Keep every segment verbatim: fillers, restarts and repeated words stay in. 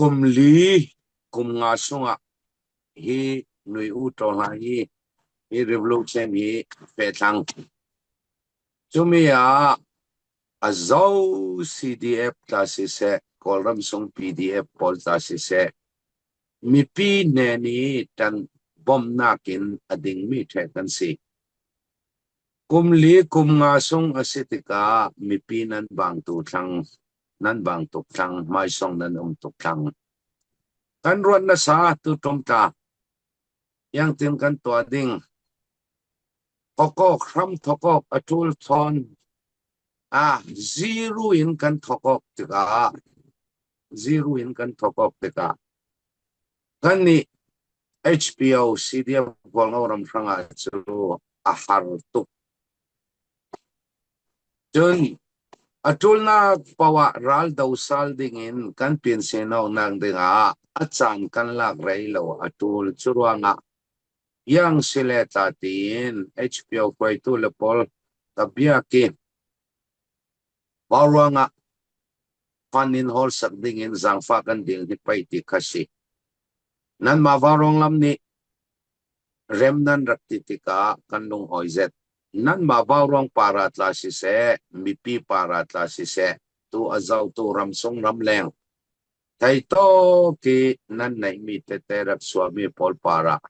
Kum li, kum nga sungah hi nui u ṭawlhai hi, hi revolution hi feh thlang. Cumi ah a zo C D F tla siseh, Kawlram sung P D F pawl tla siseh, mipi hnen i ṭan bomnakin a ding mi ṭheh kan si. Kum li kum nga sung a si tikah mipi nan bang tu thlang, nan bang tuk thlang, hmaisawng nan um tuk thlang. Kan ruat nasa tu ṭum tla, iangtin kan tuah ding? Thokawk, hram thokawk a ṭul thawn, a, zero in kan thokawk tikah, zero in kan thokawk tikah, kannih H P O, C D F Kawlngoram hrangah cu a har tuk. Cun a ṭulnak paoh ah ral dosal dingin kan pinsin awknak dingah a caan kan lak rei lo a ṭul. Cu ruangah iang si le tla tiin H P O hruaitu le pawl ka biak i Vauruang ah fan in hawlsak dingin zangfah kan dil hi pei ti kha si. Nanmah Vauruang lam nih rem nan rak ti tikah kan lungawi zet. Nanmah Vauruang para tla siseh, mipi para tla siseh, tu a zotu ramsung ramleng theitawk i nan neihmi tete rak suahmi pawl parah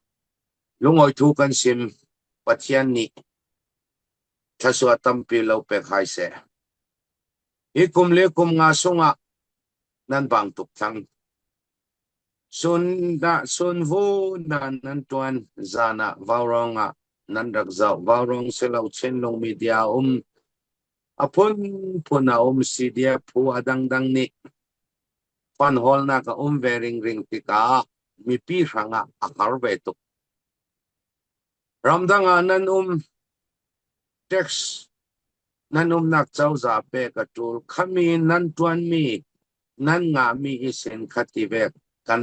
lungawi thu kan sim. Pathian nih thluasuah tampi lo pek hai seh. Hi kum li kum nga sungah nan bang tuk thlang. Sun dah, sun vun dah nan ṭuan, zan ah Vauruang ah nan rak zoh. Vauruang si lo Chinlung media a um, a phunphun a um C D F phu a dangdang nih fanhawlnak a um ve ringring tikah mipi hrangah a har ve tuk. Ramdang ah nan um, tax nan umnak cozah pek a ṭul, khami nan ṭuanmi, nan ngahmi ihsin khativek kan,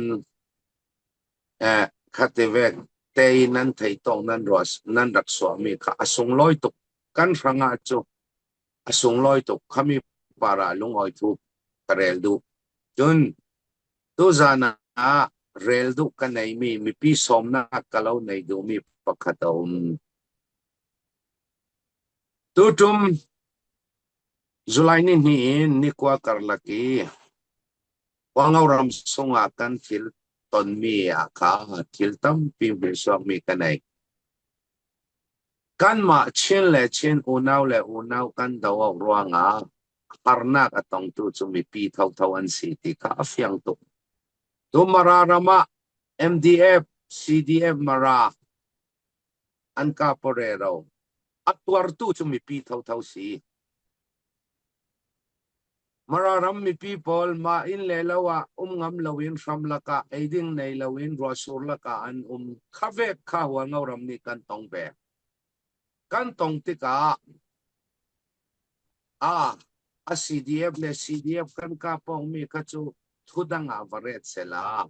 eh, khativek te i nan theitawk nan ruah, nan rak suahmi kha a sunglawi tuk. Kan hrangah cu a sunglawi tuk, khami parah lungawi thu ka rel duh. Cun tuzan ah rel duh ka neimi mipi sawmnak ka lo nei duhmi pakhat a um. Tuṭum July ni hnih in ni kua karlak i Kawlngoram sungah kan thil tonmi ah kha thil tampi hmuhsuakmi ka nei. Kanmah Chin le Chin, unau le unau kan do awk ruangah harnak a tongtu cu mipi thotho an si ti kha a fiang tuk. Tu Mara ram ah M D F, C D F Mara an kap aw rero. A tuartu cu mipi thotho si. Mara ram mipi pawl mah inn le lo ah um ngam loin hram lakah ei ding nei loin ruahsur lakah an um. Khavek kha Hualngoram nih kan tong ve. Kan tong tikah a, a C D F le C D F kan kap awkmi kha cu thudang ah va ret sehla,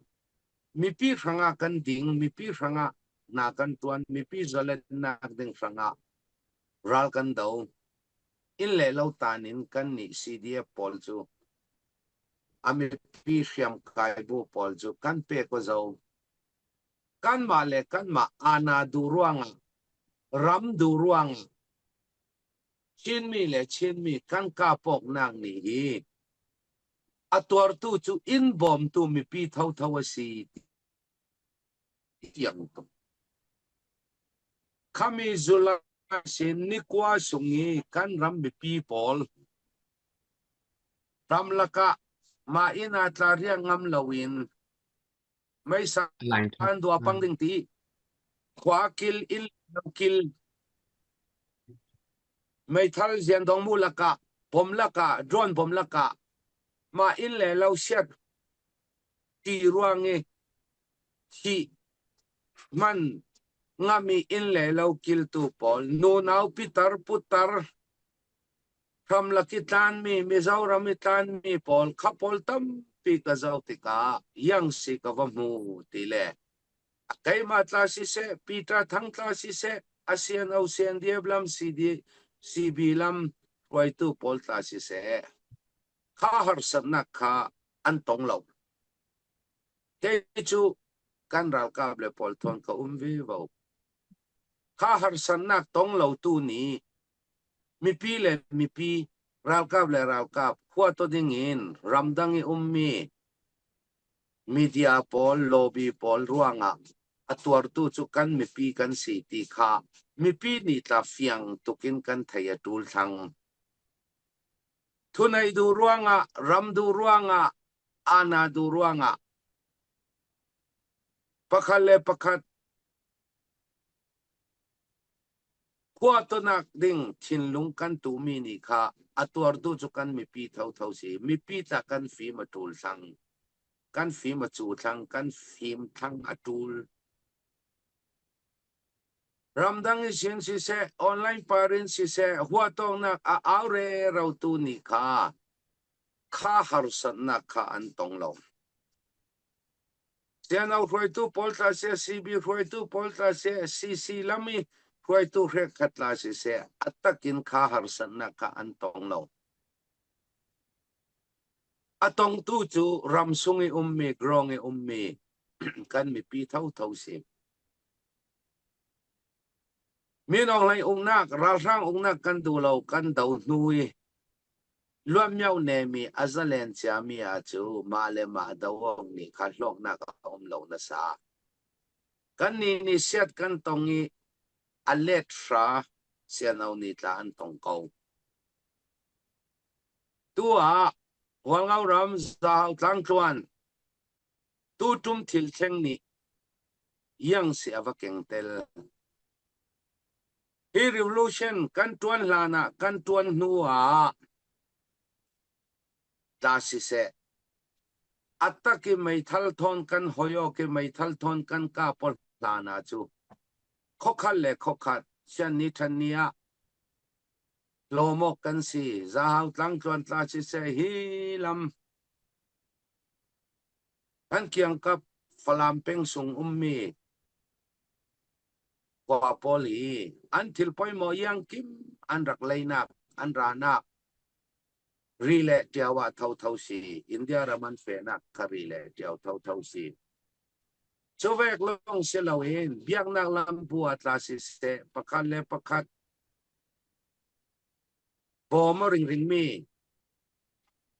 mipi hrangah kan ding, mipi hrangah hna kan ṭuan, mipi zalennak ding hrangah ral kan do. Inn le lo tan in kannih C D F pawl cu a mipi hriamkai bu pawl cu kan pek aw zo. Kanmah le kanmah aana duh ruangah, ram duh ruangah Chinmi le Chinmi kan kap awknak nih hi a tuartu cu inn bawmtu mipi thotho a si, tiang tuk. Khami July sin ni kua sung i kan ram mipi pawl ram lakah mah inn ah tla riak ngam loin meisa an dua pang ding ti, khua kil, inn lo kil, meithal zian dong mu lakah, bom lakah, drone bom lakah mah inn le lo siat ti ruang i thih hman ngam i inn le lo kiltu pawl, nunau pitar putar, hramlak i tlanmi, Mizoram i tlanmi pawl kha pawl tampi ka zoh tikah iang si ka va hmu ti le, a keimah tla siseh, Peter Thang tla siseh, a sian o sian diap lam, C D, C B lam hruaitu pawl tla siseh, kha harsatnak kha an tong lo. Kei cu kan ralkap le pawl thawn ka um vivo. Kha harsatnak tong lo tu ni, mipi le mipi, ralkap le ralkap, khua tawh dingin ramdang i ummi media pawl, lobby pawl ruangah a tuartu cu kan mipi kan si ti kha mipi nih tla fiang tukin kan thei a ṭul thlang. Thunei duh ruangah, ram duh ruangah, aana duh ruangah pakhat le pakhat khua tawnak ding thinlung kan tuhmi nih kha a tuartu cu kan mipi thotho si. Mipi tla kan fim a ṭul thlang, kan fim a cu thlang, kan fim thlang a ṭul. Ramdang ihsin siseh, online parin siseh, huatawknak a au rero tu nih kha kha harsatnak kha an tong lo. Sianau hruaitu pawl tla siseh, C B hruaitu pawl tla siseh, C C lam i hruaitu hrekkhat tla siseh, a takin kha harsatnak kha an tong lo. A tongtu cu ram sung i ummi, grawng i ummi kan mipi thotho si. Min awng hlei uknak, ralhrang uknak kan duh lo, kan do hnu i luatmiau nemi a zalen ciami ah cu mah le mah do awk nih kha hlawknak a um lo nasa. Kannih nih siat kan tong i a let hra sianau nih tla an tong ko. Tu ah Hualngo ram, Zahau tlangtluan, tu ṭum thil thleng nih iang si a va keng tel. Hi revolution kan ṭuan hlan ah, kan ṭuan hnu ah tla siseh, a tak i meithal thawn kan hoi awk i meithal thawn kan kap aw hlan ah cu khuakhat le khuakhat, sian ni ṭhan ni ah hlawm awk kan si. Zahau tlangtluan tla siseh, hi lam kan kiangkap Falam peng sung ummi khua pawl hi an thil poimawh iangkim an rak leinak, an ranak ri le ṭiau ah thotho si. India ram an fehnak kha ri le ṭiau thotho si. Cuvek lawng si loin biaknak lam bu ah tla siseh, pakhat le pakhat bawm aw ringringmi,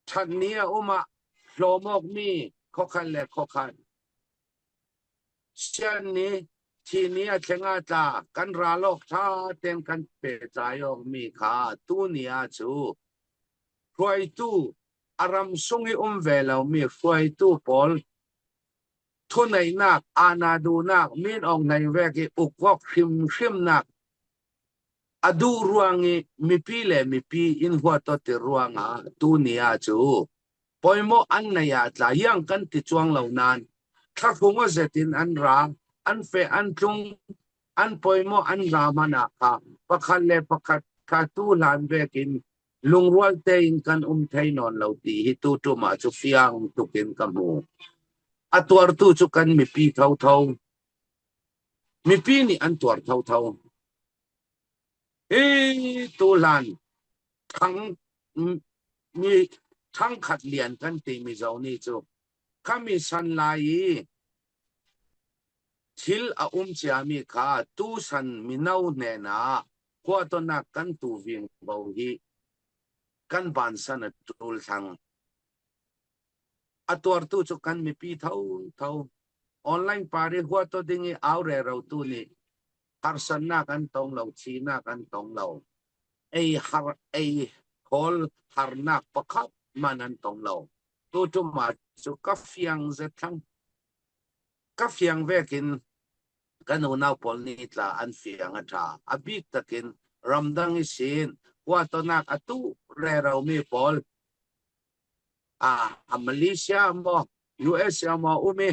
ṭhat ni a um ah hlawm awkmi, khuakhat le khuakhat, sian ni, thi ni a thleng ah tla kan ral awk ṭha tein kan pehtlai awkmi kha tu ni ah cu hruaitu, a ram sung i um ve lomi hruaitu pawl thuneihnak, aana duhnak, min awng hnei vek i uk awk hrimhrimnak a duh ruang i mipi le mipi in huat aw ti ruangah tu ni ah cu poimawh an nei ah tla iang kan ti cuang lo nain thlahrung aw zetin an ra, an feh, an tlung, an poimawh an ra hmanh ah kha pakhat le pakhat kha tu hlan vekin lungrual tein kan um thei nawn lo ti hi tu ṭum ah cu fiang tukin ka hmu. A tuartu cu kan mipi thotho, mipi nih an tuar thotho. Hi tu hlan thang, mi thangkhat lian kan ti Mizo nih cu khami san lai i thil a um ciami kha tu san mino hnenah huatawnak kan tu ving bo hi kan bansan a ṭul thlang. A tuartu cu kan mipi thotho. Online party huat aw ding i au rero tu nih harsatnak an tong lo, thihnak an tong lo. Ei har, ei hawl harnak pakhat man an tong lo. Tu ṭum ah cu ka fiang zet thlang. Ka fiang vekin kan unau pawl nih tla an fiang a ṭha. A bik takin ramdang ihsin huatawnak a tu rero mi pawl, a, a Malaysia maw, U S A maw um i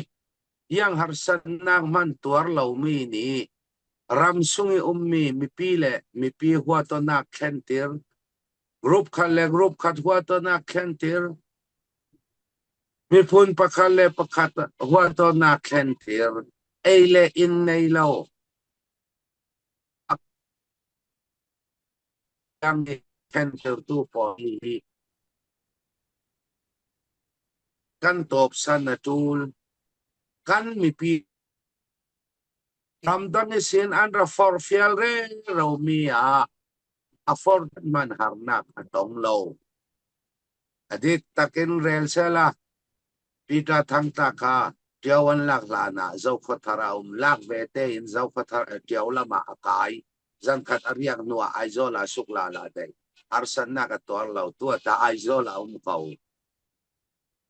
iang harsatnak hman tuar lomi nih ram sung i ummi mipi le mipi huatawnak thlentir, group khat le group khat huatawnak thlentir, miphun pakhat le pakhat huatawnak thlentir, ei le in nei lo a kan thlentirtu pawl hi kan tawpsan a ṭul. kan mipi ramdang ihsin an ra forfial rero mi ah a for man harnak a tong lo. A dik takin rel sela Peter Thangtak kha Ṭiau an lak hlanah Zokhawthar a um, lak vete in Zokhawthar a Ṭiau lamah a kai. Zankhat a riak hnuah Aizawl a suk lala dei. Harsatnak a tuar lo, tuata Aizawl a um ko.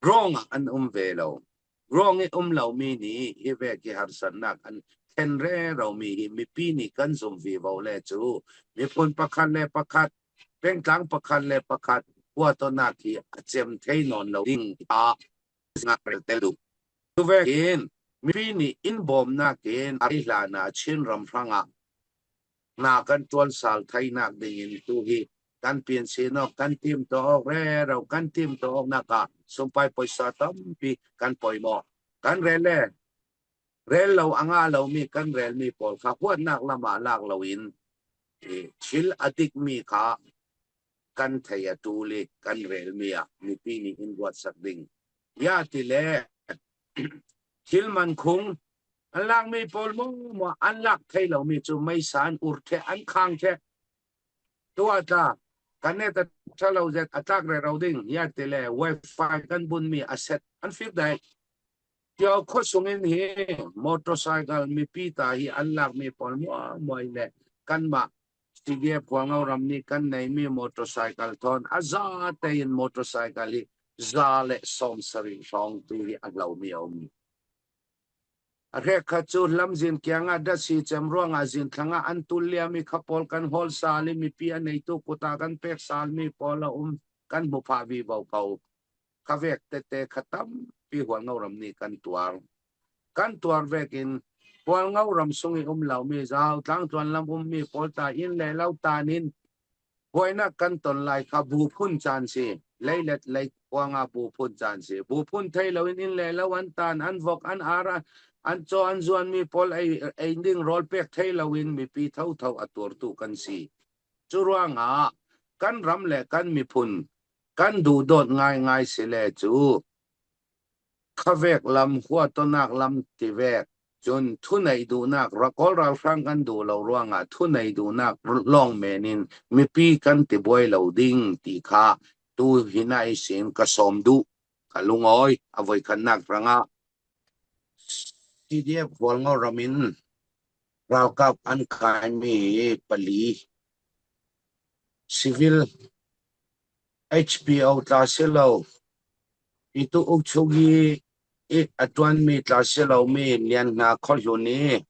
Rawng ah an um ve lo. Rawng i um lo mi ni hi vek i harsatnak an khen rero mi hi mipi ni kan zum vivo le cu miphun pakhat le pakhat, pengtlang pakhat le pakhat, huatonak hi a cem thei nawn lo ding a ngak rel tel duh. Tuvekin mipi ni in bawmnak in a hlan a Chin ram hrangah na kan tualsal thainak dingin tu hi kan piansin awk, kan timtuah awk rero, kan timtuah awknak ah sumpai poisa tampi kan poimawh. Kan rel le rel lo a ngah lo mi kan rel mi pawl kha huatnak lamah lak loin, eh, thil a dik mi kha kan thei a tul i kan rel mi ah mipi ni in ruatsak ding. Ya ti le thil man khung an lak mi pawl maw, maw an lak thei lo mi cu meisa an ur ṭheh, an khang ṭheh. Tuata kan net a ṭha lo zet a tlak rero ding. Ya ti le wifi kan bun mi a set an fik dai. Ṭiau khua sungin hi motorcycle mipi ta hi an lak mi pawl muai muai le kanmah C D F Hualngo ram ni kan nei mi motorcycle thawn a zate in motorcycle hi za le sawm sarih hrawng tu hi a lo mi a um. A hrekkhat cu lamzin kiangah datsi cem ruangah zin thlangah an tul liam i kha pawl kan hawl sal i mipi a neitu kut ah kan pek sal mi pawl a um, kan hmu phah vivo ko. Kha vek tete kha tampi Hualngo ram ni kan tuar. Kan tuar vekin Hualngo ram sung i um lo mi, Zau tlangtluan lam um mi pawl ta in le lo tan in buainak kan ton lai kha bu phun caan si. Leilet lei kuanga bu phun caan si. Bu phun thei loin in le lo an tan, an vok, an ar, an caw, an zuan mi pawl ei, ei ding rawl pek thei loin mipi thotho a tuartu kan si. Cu ruangah kan ram le kan miphun kan duhdawt ngaingai si le cu khavek lam, huatonak lam ti vek, cun thuneih duhnak, ra-, Kawl ralhrang kan duh lo ruangah thuneih duhnak lawng men in mipi kan ti buai lo ding ti kha tu hi na ihsin ka sawm duh, ka lungawi a voikhatnak hrangah C D F Hualngo ram in ralkap an kaimi pali, civil H P O tla si lo, i tu ukchuk i, i a ṭuanmi tla si lo mi lian hna khuahlun i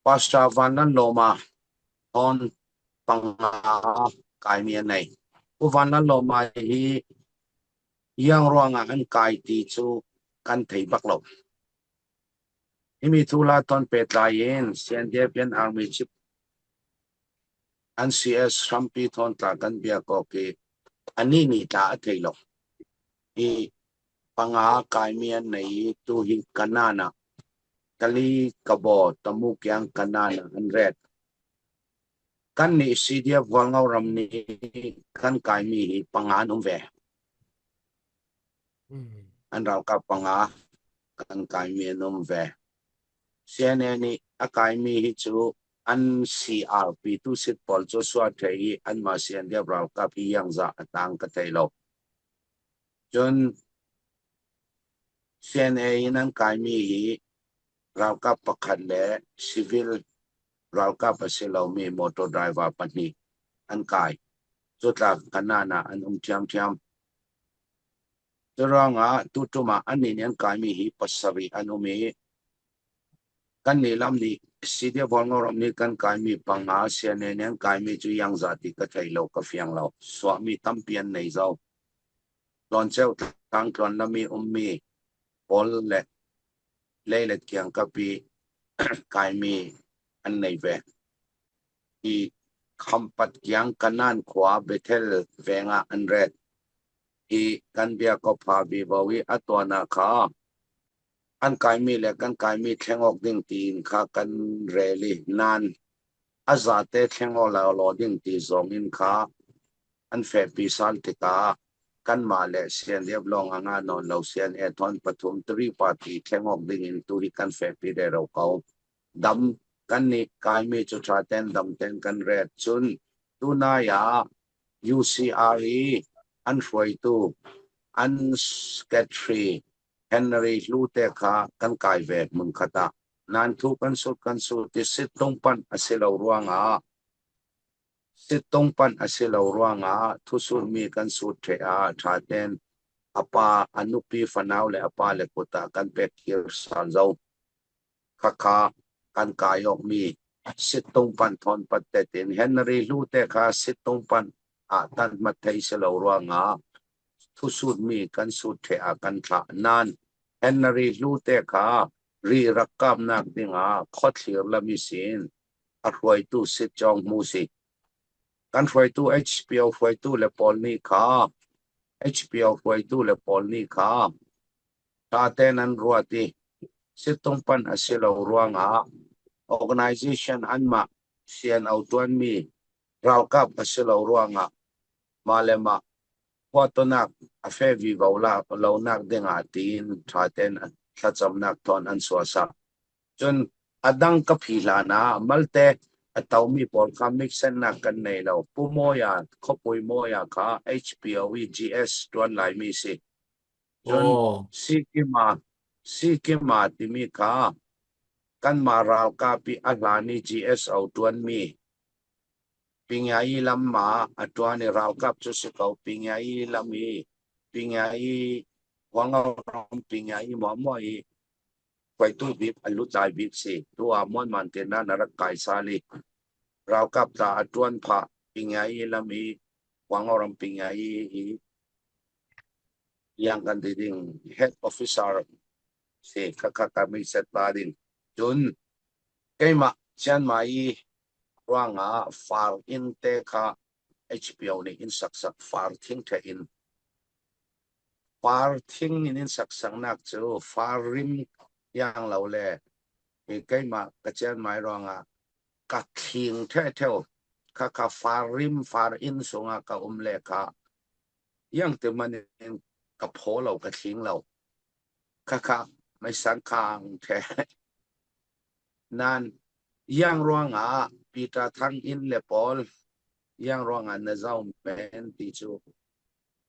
Pastor Van Lan Lawma thawn panga kaimi a nei. U Van Lan Lawma hi ziang ruangah an kai ti cu kan thei bak lo. Himi thu la thawn pehtlai in C N D F in Army Chief an C S hrampi thawn tla kan biak awk i anih nih tla a thei lo. I panga kaimi an nei i tu hi Kanan ah, Kali Kabaw, Tamu Kiang Kanan ah an ret. Kan nih C D F Hualngo ram nih kan kaimi hi panga an um ve. An ralkap panga kan kaimi an um ve. C N A nih a kaimi hi cu an C R P tu sit pawl cu suah ṭheh i anmah C N D F ralkap hi ziangzah a tang ka thei lo. Cun C N A in an kaimi hi ralkap pakhat le civil ralkap a si lomi motor driver pahnih an kai. Cu tla Kanan ah an um ṭhiamṭhiam. Curuangah tuṭum ah annih nih an kaimi hi pasarih an um i, kannih lam nih C D F Hualngo ram nih kan kaimi panga, C N A nih an kaimi cu ziangzah ti ka thei lo, ka fiang lo. Suahmi tampi an nei zo. Tlawnceu tlangtluan lam i ummi pawl le leilet kiangkap i kaimi an nei ve. I Khampat kiang Kanan khua Bethel vengah an ret. I kan biak awk pha vivo i a tuanah kha an kaimi le kan kaimi thleng awk ding tiin kha kan rel i, nan a zate thleng aw lo law ding ti zongin kha an fehpi sal tikah kanmah le C N D F lawng a nga nawn lo, C N A thawn pathum three party thleng awk dingin tu hi kan fehpi rero ko. Dam kan nih kai mi cu ṭha ten dam ten kan ret. Cun tunai ah U C R i an hruaitu, an secretary Henry Hlute kha kan kai ve hmun khat ah. Nan thu kan sut kan sut i situng pan a si lo ruangah, situng pan a si lo ruangah thusutmi kan sut ṭheh ah ṭha ten a pa, a nupi fanau le a pa le kut ah kan pek kir sal zo. Khakha kan kai awkmi situng pan thawn pat tetin Henry Hlute kha situng pan ah tan hmat thei si lo ruangah thusutmi kan sut ṭheh ah kan thlah. Nan Henry Hlute kha ri rak kapnak dingah khuathlir lam ihsin a hruaitu sit cawng hmu si. Kan hruaitu H P O hruaitu le pawl nih kha, H P O hruaitu le pawl nih kha ṭha ten an ruat i situng pan a si lo ruangah organization anmah sian autuanmi ralkap a si lo ruangah mah le mah huatunak a feh vivo la lonak dingah tiin ṭha ten thlacamnak thawn an suahsak. Cun a dang ka phi hlanah malte a tomi pawl kha miksennak kan nei lo. Pu Mawia, khuapui Mawia kha H P O i G S ṭuan laimi si. Cun Sikima, Sikima timi kha kanmah ralkap i a hlan i G S autuanmi Pingyai lam mah a ṭuan i ralkap cu si ko. Pingyai lam i, Pingyai, Huangau ram Pingyai muahmuah i hruaitu bik, a lutlai bik si. Tu ah Muanman tenan a rak kai sal i ralkap ta a ṭuan phah Pingyai lam i, Huangau ram Pingyai i, yang kan ti ding head officer si, kha kha ka mi set ta ding. Cun keimah Chiang Mai i ruangah far inn te kha H P O nih in saksak, far thing ṭheh in, far thing in in saksaknak cu far rim yang lo le, i keimah ka Chiang Mai ruangah ka thling ṭheh ṭheu, kha kha far rim, far inn sungah ka um le kha yang ti manin ka phaw lo, ka thling lo. Kha kha meisang khang ṭheh. Nan yang ruangah Peter Thang inn le pawl yang ruangah na zo men ti cu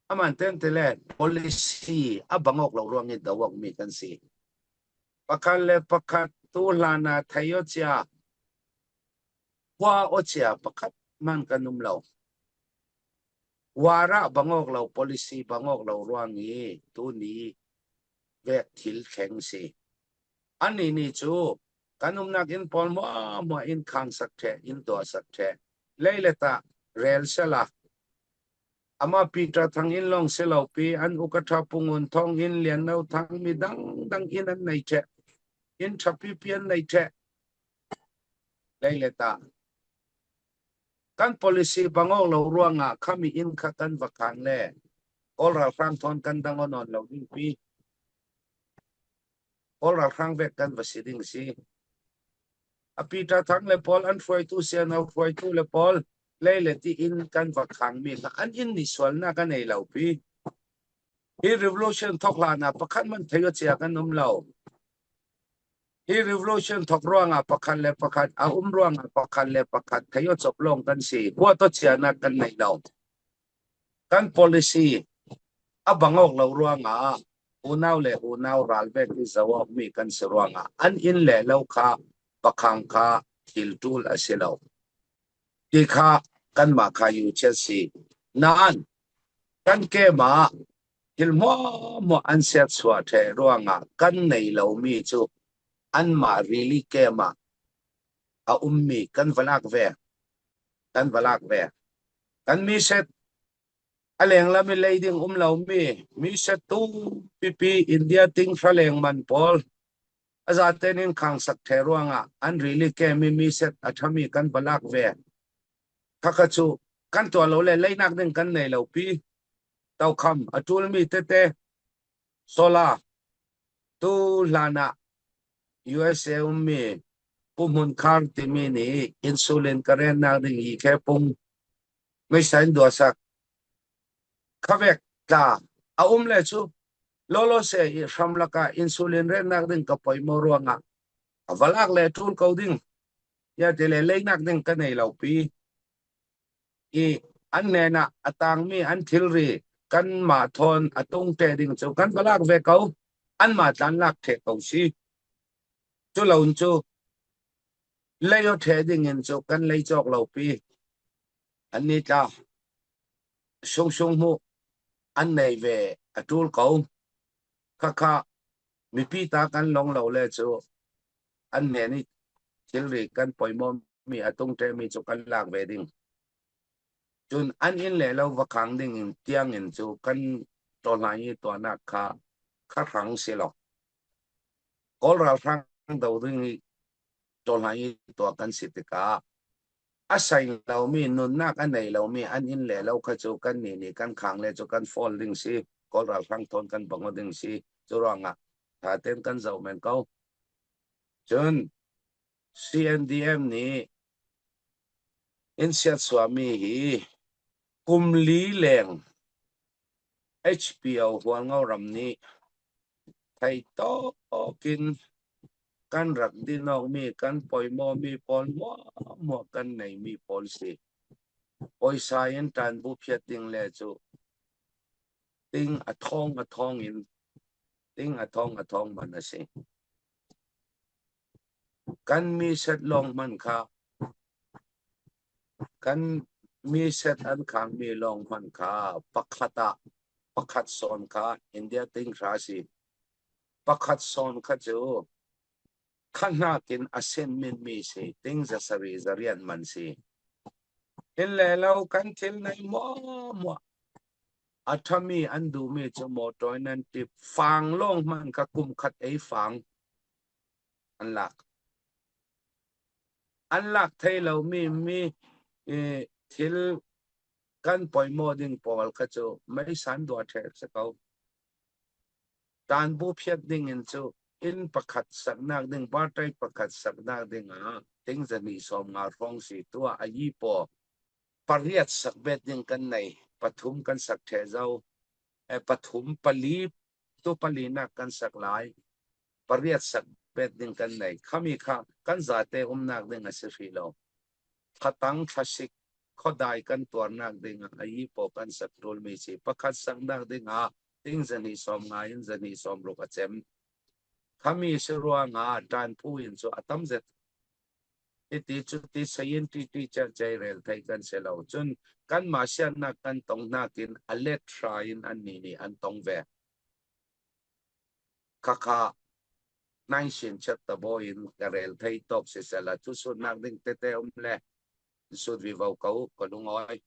a man tente le policy a bang awk lo ruang i do awkmi kan si. Pakhat le pakhat tu hlanah thei aw cia, hua aw cia pakhat man kan um lo. Warah bang awk lo, policy bang awk lo ruang i tuni vek thil thleng si. Annih nih cu kan umnak inn pawl hmuahhmuah in khangsak ṭheh, in tuahsak ṭheh. Leilet ah rel sela amah Peter Thang inn lawng si lo pi, an uka ṭha Pu Ngun Thawng inn, Lian No Thang, mi dangdang inn an nei ṭheh, inn ṭha pipi an nei ṭheh. Leilet ah kan policy bang awk lo ruangah khami inn kha kan va khang le Kawl ralhrang thawn kan dang aw nawn lo ding pi. Kawl ralhrang vek kan va si ding si. A Peter Thang le pawl, an hruaitu, sianau hruaitu le pawl, leilet i inn kan va khangmi kha an inn nih sualnak a nei lo pi. Hi revolution thawk hlanah pakhat man thei aw cia kan um lo. Hi revolution thawk ruangah pakhat le pakhat, a um ruangah pakhat le pakhat thei aw cawp lawng kan si. Huat aw cianak kan nei lo. Kan policy a bang awk lo ruangah unau le unau ral vek i zo awkmi kan si ruangah an inn le lo kha va khang kha thil ṭul a si lo ti kha kanmah kha yuchiat si. Nan kan kem ah thil hmuahhmuah an siatsuah ṭheh ruangah kan nei lomi cu anmah rili kem ah a ummi kan va lak ve, kan va lak ve. Kan mi set a lenglam i lei ding um lomi, mi set tu pipi India ting hra leng man pawl a zaten in khangsak ṭheh ruangah an rili kem i mi set a ṭhami kan va lak ve. Khakha cu kan tuah lo le leinak ding kan nei lo pi. Tokham a ṭulmi tete, solar, tu hlanah U S A ummi Pu Hmun Khar timi nih insulin ka rennak ding i khe pung meisa in duahsak. Khavek tla a um le chu, lolo se i hram laka insulin retnak ding ka poimaw ruangah a va lak le tul ko ding, ya ti le leinak ding ka nei lo pi. I an hnenah a tangmi an thilri kanmah thawn a tungte ding chu kan va lak ve ko, anmah tlan lak theh ko si. Cu lo in chu lei aw theh dingin chu kan lei cawk lo pi. An ni tla sungsung hmuh an nei ve a tul ko. Khakha mipi ta kan long lo le cu an hnen i thilri kan poimaw mi a tungte mi cu kan lak ve ding. Cun an inn le lo va khang dingin tiangin cu kan tawlhai i tuahnak kha kha hrang si lo. Kawl ralhrang do ding i tawlhai i tuah kan si tikah a sai lomi, nunnak a nei lomi an inn le lo kha cu kan nih nih kan khang le cu kan fawl ding si. Kawl ralhrang thawn kan bang aw ding si. Cu ruangah thaten kan zoh men ko. Cun C N D M nih in siatsuahmi hi kum li leng H P O Hualngo ram nih theitawkin kan rak din awkmi, kan poimawmi pawl hmuahhmuah kan neimi pawl si. Poisa in ṭanbu phiat ding le cu ting a thawng a thawng in, ting a thawng a thawng man a si. Kan mi set lawng hman kha, kan mi set an khangmi lawng hman kha pakhat ah pakhat sawn kha India ting hra si. Pakhat sawn kha cu kha hnakin a sen minmi si, ting zasari zarian man si. Inn le lo kan thil nei hmuahhmuah a ṭhami an duhmi cu mawṭaw in an ṭip. Fang lawng hman kha kum khat ei fang an lak. An lak thei lomi mi, eh, thil kan poimaw ding pawl kha cu meisan duah ṭheh si ko. Ṭanbu phiat dingin cu inn pakhat saknak ding, birthday pakhat saknak dingah ting zahnih sawm nga hrawng si. Tuah a yi paw pariat sak bet ding kan nei, pathum kan sak ṭheh zo. Eh, pathum, pali, tu palinak kan sak lai, pariat sak bet ding kan nei. Khami kha kan zate umnak ding a si hrih lo. Thatang thlasik khuadai kan tuarnak dingah a yi paw kan sak ṭulmi si. Pakhat saknak dingah ting zahnih sawm nga in zahnih sawm ruk a cem. Khami si ruangah ṭanbu in cu a tam zet. Hiti cu ti sayin ti ti ciah cei rel thei kan si lo. Cun kanmah siatnak kan tong hnakin a let hra in an nih nih an tong ve. Khakha naisin chat tabaw in ka rel thei tawk sisela, thusunnak ding tete um le sut vivo ko, ka lungawi.